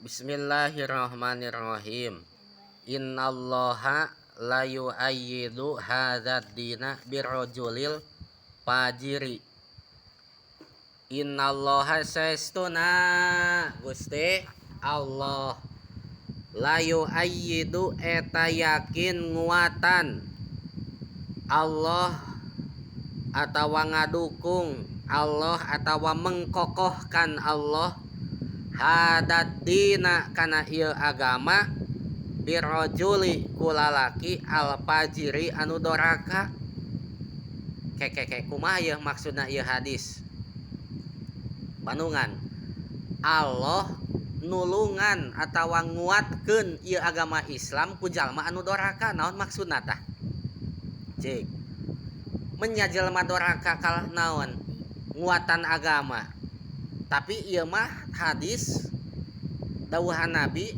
Bismillahirrahmanirrahim. Innallaha la yu'ayyidu hadzal dina birrajulil fajiri. Innallaha saestuna Gusti Allah la yu'ayyidu eta yakin nguatan Allah atawa ngadukung Allah atawa mengkokohkan Allah hadzal dina kana ieu agama birrajuli ku lalaki al fajiri anu doraka. Kekeke, kumaha ieu maksudna ieu hadis? Bandungan Allah nulungan atawa nguatkeun ieu agama Islam ku jalma anu doraka, naon maksudna tah? Cik menya jelema doraka kalah naon nguatan agama? Tapi ieu mah hadis dawuhan Nabi,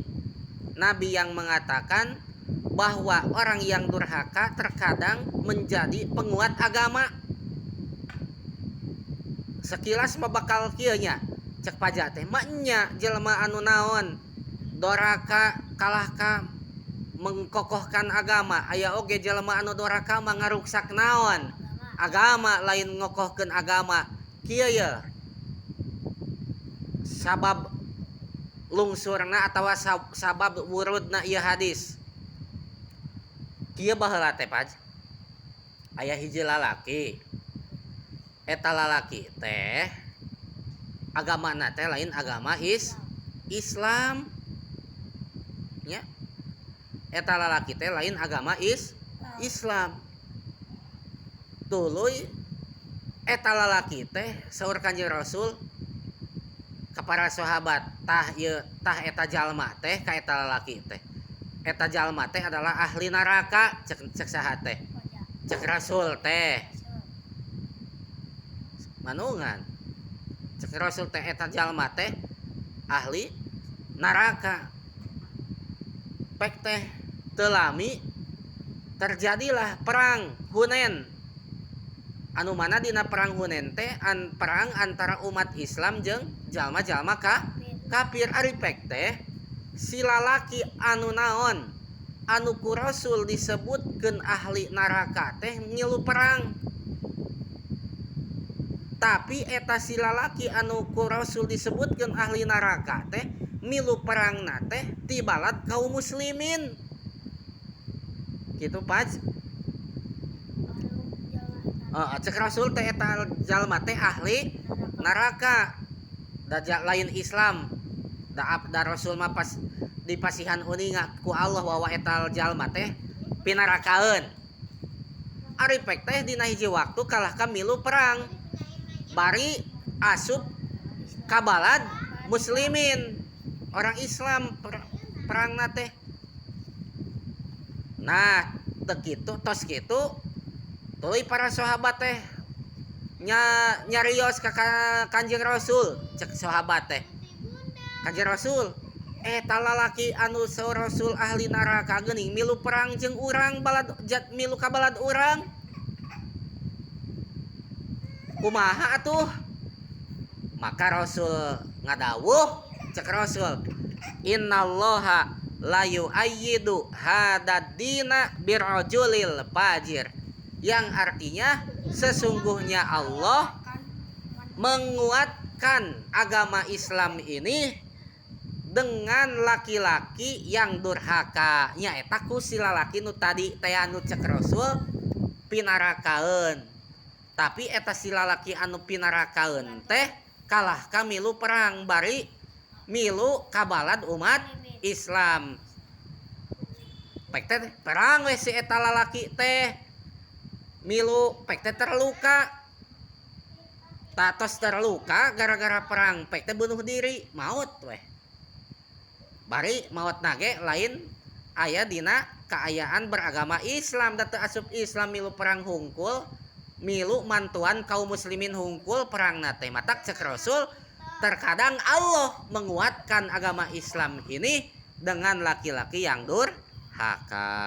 Nabi yang mengatakan bahwa orang yang durhaka terkadang menjadi penguat agama. Sekilas mah bakal kieu nya, cek pajak teh maknya jelema anu naon doraka kalah ka mengkokohkan agama. Aya oge jelema anu doraka mah ngaruksak naon agama, lain ngokohkeun agama. Kieu ye sabab lungsurna atawa sabab wurudna ieu hadis. Kieu, baheula teh, Paj, aya hiji lalaki. Eta lalaki teh agamana teh lain agama Islam nya. Eta lalaki teh lain agama Islam. Tuluy eta lalaki teh saur Kanjeng Rasul ka para sahabat, tah ieu tah, eta jalma teh, ka eta lalaki teh, eta jalma teh adalah ahli neraka. Cek cek saha teh? Cek Rasul teh. Manungan cek Rasul teh eta jalma teh ahli neraka. Pek teh teu lami terjadilah perang Hunen, anu mana dina perang Hunen teh perang antara umat Islam jeung jalma-jalma kafir. Ari pek teh si lalaki anu naon anu ku Rasul disebutkeun ahli neraka teh ngilu perang. Tapi eta si lalaki anu ku Rasul disebutkeun ahli neraka teh milu perangna teh ti balad kaum muslimin gitu, Paj. Oh, cek Rasul teh eta jalma teh ahli neraka da lain Islam. Da Rasul mah pas dipasihan uninga ku Allah bahwa eta jalma teh pinarakaeun. Ari pek teh dina hiji waktu kalah ka milu perang bari asup ka balad muslimin, orang Islam perangna teh. Nah, teu kitu, tos kitu tuluy para sahabat teh nya nyarios ka Kanjeng Rasul. Cek sahabat teh, "Kanjeng Rasul, eta lalaki anu saur Rasul ahli neraka geuning milu perang jeung urang balad jat, milu ka balad urang, kumaha atuh?" Maka Rasul ngadawuh, cek Rasul, "Innallaha la yu'ayyidu hadad dina birrajulil fajir," yang artinya sesungguhnya Allah menguatkan agama Islam ini dengan laki-laki yang durhaka. Nya eta ku si lalaki nu tadi teh anu cek Rasul pinarakaeun. Tapi eta si lalaki anu pinarakaeun teh kalah ka milu perang bari milu ka balad umat Islam. Pek teh perang we si eta lalaki teh milu, pek teh terluka. Tatos terluka gara-gara perang, pek teh bunuh diri, maut weh. Bari maut nage lain aya dina kaayaan beragama Islam, da teu asup Islam, milu perang hungkul, milu mantuan kaum muslimin hungkul perang teh. Matak cek Rasul, terkadang Allah menguatkan agama Islam ini dengan laki-laki yang durhaka.